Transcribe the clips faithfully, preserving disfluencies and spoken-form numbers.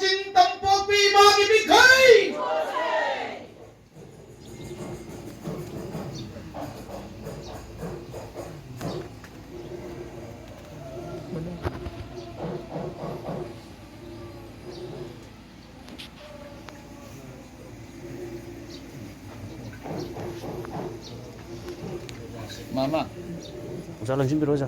ꯆꯤꯡ ꯇꯝꯄꯣꯛꯄꯤ ꯏꯃꯥꯒꯤ ꯃꯤꯈꯩ! ꯃꯃꯥ꯫ ꯑꯣꯖꯥ ꯂꯣꯟꯁꯤꯟꯕꯤꯔꯣ, ꯑꯣꯖꯥ꯫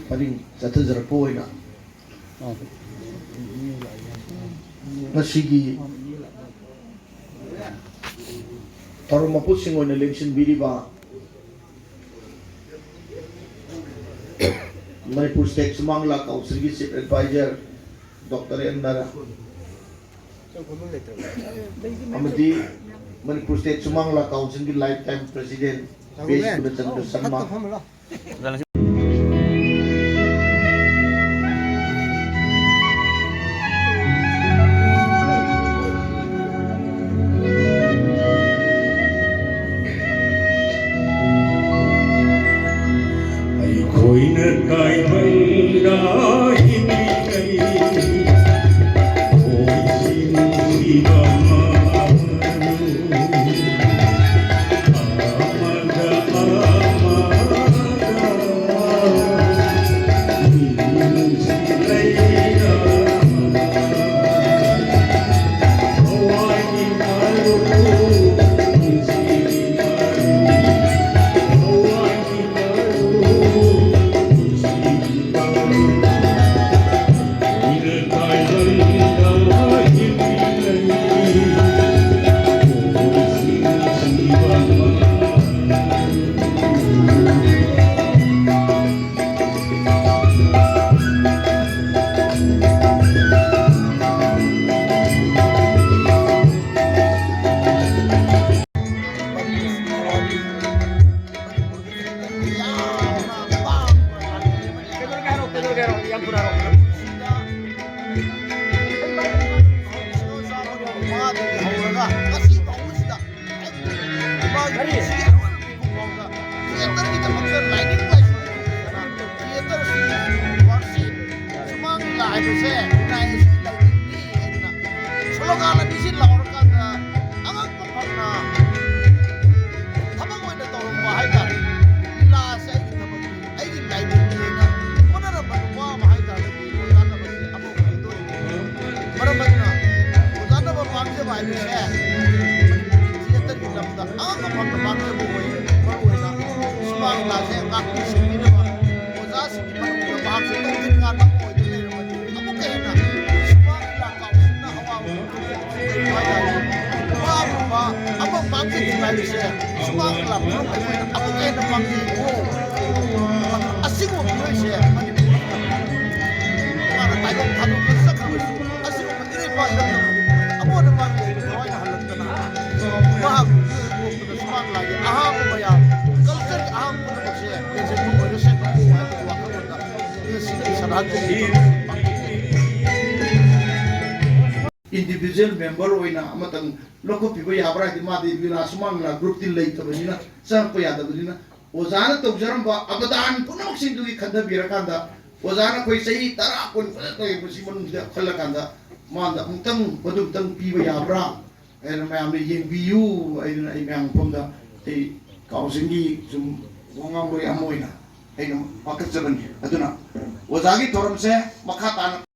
ꯄꯔꯤꯡ ꯆꯠꯊꯖꯔꯛꯄ ꯑꯣꯏꯅ ꯉꯁꯤꯒꯤ ꯊꯧꯔꯝ ꯃꯄꯨꯁꯤꯡ ꯑꯣꯏꯅ ꯂꯦꯡꯁꯤꯟꯕꯤꯔꯤꯕ ꯃꯅꯤꯄꯨꯔ ꯁ꯭ꯇꯦꯠ ꯁꯨꯃꯥꯡ ꯂꯤꯂꯥ ꯀꯥꯎꯟꯁꯤꯜꯒꯤ ꯆꯤꯐ ꯑꯦꯗꯚꯥꯏꯖꯔ ꯗꯣꯛꯇꯔ ꯑꯦꯟ ꯅꯥꯔꯥ ꯑꯃꯗꯤ ꯃꯅꯤꯄꯨꯔ ꯁ꯭ꯇꯦꯠ ꯁꯨꯃꯥꯡ ꯂꯤꯂꯥ ꯀꯥꯎꯟꯁꯤꯜꯒꯤ ꯂꯥꯏꯐ ꯇꯥꯏꯝ ꯄ꯭ꯔꯦꯁꯤꯗꯦꯟꯠ ꯕꯤ ꯑꯦꯁ ꯒꯨꯅꯆꯟꯗ꯭ꯔ ꯁꯔꯃ꯫ ꯑꯩꯈꯣꯏꯅ ꯀꯥꯏꯕꯪꯗ ꯍꯤꯡꯂꯤꯉꯩ, ꯈꯣꯏꯁꯤꯡꯁꯤꯕ ꯃꯥ ꯃꯥꯗꯒꯤ ꯍꯧꯔꯒ ꯉꯁꯤ ꯐꯥꯎꯕꯁꯤꯗ ꯃꯥꯒꯤ ꯄꯨꯟꯁꯤꯒꯤ ꯑꯔꯣꯏꯕ ꯃꯤꯀꯨꯞ ꯐꯥꯎꯗ ꯊꯤꯌꯦꯇꯔꯒꯤꯗꯃꯛꯇ ꯂꯥꯏꯅꯤꯡ ꯂꯥꯏꯁꯣꯟ ꯄꯨꯗꯅ ꯊꯤꯌꯦꯇꯔꯁꯤ ꯋꯥꯔꯁꯤꯞ ꯁꯨꯃꯥꯡ ꯂꯤꯂꯥ ꯍꯥꯏꯕꯁꯦ ꯈꯨꯟꯅꯥꯏ ꯑꯁꯤꯒꯤ ꯂꯥꯏꯅꯤꯡꯅꯤ ꯍꯥꯏꯗꯅ ꯁ꯭ꯂꯣꯒꯥꯟ ꯑꯅꯤꯁꯤ ꯂꯥꯎꯔꯀꯥꯟꯗ ꯑꯉꯛꯄ ꯐꯪꯅ ꯊꯕꯛ ꯑꯣꯏꯅ ꯇꯧꯔꯝꯕ ꯍꯥꯏꯇꯥꯔꯦ꯫ ꯂꯤꯂꯥꯁꯦ ꯑꯩꯒꯤ ꯊꯕꯛꯅꯤ, ꯑꯩꯒꯤ ꯂꯥꯏꯅꯤꯡꯅꯦꯅ ꯍꯣꯠꯅꯔꯝꯕ ꯅꯨꯄꯥ ꯑꯃ ꯍꯥꯏꯇꯥꯔꯒꯗꯤ ꯑꯣꯖꯥ ꯅꯕꯁꯦ ꯑꯃꯨꯛ ꯑꯣꯏꯗꯣꯔꯤꯕꯅꯤ꯫ ꯃꯔꯝ ꯑꯗꯨꯅ ꯑꯣꯖꯥ ꯅꯕ ꯃꯥꯡꯖꯕ ꯍꯥꯏꯕꯁꯦ ꯃꯅꯤꯄꯨꯔꯒꯤ ꯊꯤꯌꯦꯇꯔꯒꯤ ꯂꯝꯗ ꯑꯉꯛꯄ ꯐꯪꯅ ꯃꯥꯡꯖꯕ ꯑꯣꯏ꯫ ꯃꯔꯨꯑꯣꯏꯅ ꯁꯨꯃꯥꯡ ꯂꯤꯂꯥꯁꯦ ꯉꯥꯛꯄꯤ ꯁꯦꯟꯕꯤꯅꯕ ꯑꯣꯖꯥꯁꯤꯡꯒꯤ ꯃꯔꯨꯞ ꯍꯧꯖꯤꯛ ꯊꯤꯡꯒꯥꯏꯔꯤꯁꯦ ꯁꯨꯃꯥꯡ ꯂꯤꯂꯥ ꯄꯨꯝꯅꯃꯛ ꯑꯩꯈꯣꯏꯅ ꯑꯃꯨꯛꯀ ꯍꯦꯟꯅ ꯃꯥꯡꯖꯩꯀꯣ꯫ ꯑꯁꯤꯒꯨꯝꯕ ꯃꯤꯑꯣꯏꯁꯦ ꯃꯅꯤꯄꯨꯔ ꯃꯥꯅ ꯇꯥꯏꯕꯪ ꯊꯥꯗꯣꯛꯇꯨꯅ ꯆꯠꯈ꯭ꯔꯕꯁꯨ ꯑꯁꯤꯒꯨꯝꯕ ꯏꯔꯩꯄꯥꯛ ꯂꯝꯗꯝ ꯃꯅꯤꯄꯨꯔꯗ ꯑꯃꯨꯛ ꯍꯟꯅ ꯃꯥꯡꯖꯩ ꯊꯋꯥꯏꯅ ꯍꯜꯂꯛꯇꯅ ꯃꯍꯥꯛ ꯄꯣꯛꯄꯗ ꯁꯨꯃꯥꯡ ꯂꯤꯂꯥꯒꯤ ꯑꯍꯥꯡꯕ ꯃꯌꯥꯝ, ꯀꯜꯆꯔꯒꯤ ꯑꯍꯥꯡꯕ ꯄꯨꯝꯅꯃꯛꯁꯦ ꯂꯦꯡꯖꯦꯜ ꯑꯣꯏꯔꯁꯦ ꯍꯥꯏꯕꯒꯤ ꯋꯥꯈꯜꯂꯣꯟꯗ ꯉꯁꯤꯒꯤ ꯁꯗꯥ ꯀꯨꯝꯍꯩ ꯏꯟꯗꯤꯕꯤꯖꯨꯋꯦꯜ ꯃꯦꯝꯕꯔ ꯑꯣꯏꯅ ꯑꯃꯇꯪ ꯂꯧꯈꯠꯄꯤꯕ ꯌꯥꯕ꯭ꯔꯥ? ꯍꯥꯏꯗꯤ ꯃꯥꯗꯤ ꯂꯤꯂꯥ ꯁꯨꯃꯥꯡ ꯂꯤꯂꯥ ꯒ꯭ꯔꯨꯞꯇꯤ ꯂꯩꯇꯕꯅꯤꯅ, ꯆꯪꯉꯛꯄ ꯌꯥꯗꯕꯅꯤꯅ, ꯑꯣꯖꯥꯅ ꯇꯧꯖꯔꯝꯕ ꯑꯕꯗꯥꯟ ꯄꯨꯝꯅꯃꯛꯁꯤꯡꯗꯨꯒꯤ ꯈꯟꯊꯕꯤꯔꯀꯥꯟꯗ, ꯑꯣꯖꯥꯅ ꯑꯩꯈꯣꯏ ꯆꯍꯤ ꯇꯔꯥ, ꯀꯨꯟ ꯐꯖꯅ ꯂꯩꯔꯛꯄꯁꯤ ꯃꯅꯨꯡꯁꯤꯗ ꯈꯜꯂꯀꯥꯟꯗ ꯃꯥꯅ ꯑꯃꯨꯛꯇꯪ, ꯃꯗꯨꯝꯇꯪ ꯄꯤꯕ ꯌꯥꯕ꯭ꯔꯥ ꯍꯥꯏꯅ ꯃꯌꯥꯝꯅ ꯌꯦꯡꯕꯤꯌꯨ ꯍꯥꯏꯗꯅ ꯑꯩ ꯃꯌꯥꯝ ꯃꯐꯝꯗ ꯑꯩ ꯀꯥꯎꯟꯁꯤꯜꯒꯤ ꯁꯨꯝ ꯋꯥ ꯉꯥꯡꯂꯣꯏ ꯑꯃ ꯑꯣꯏꯅ ꯑꯩꯅ ꯋꯥꯀꯠꯆꯕꯅꯤ꯫ ꯑꯗꯨꯅ ꯑꯣꯖꯥꯒꯤ ꯊꯧꯔꯝꯁꯦ ꯃꯈꯥ ꯇꯥꯅ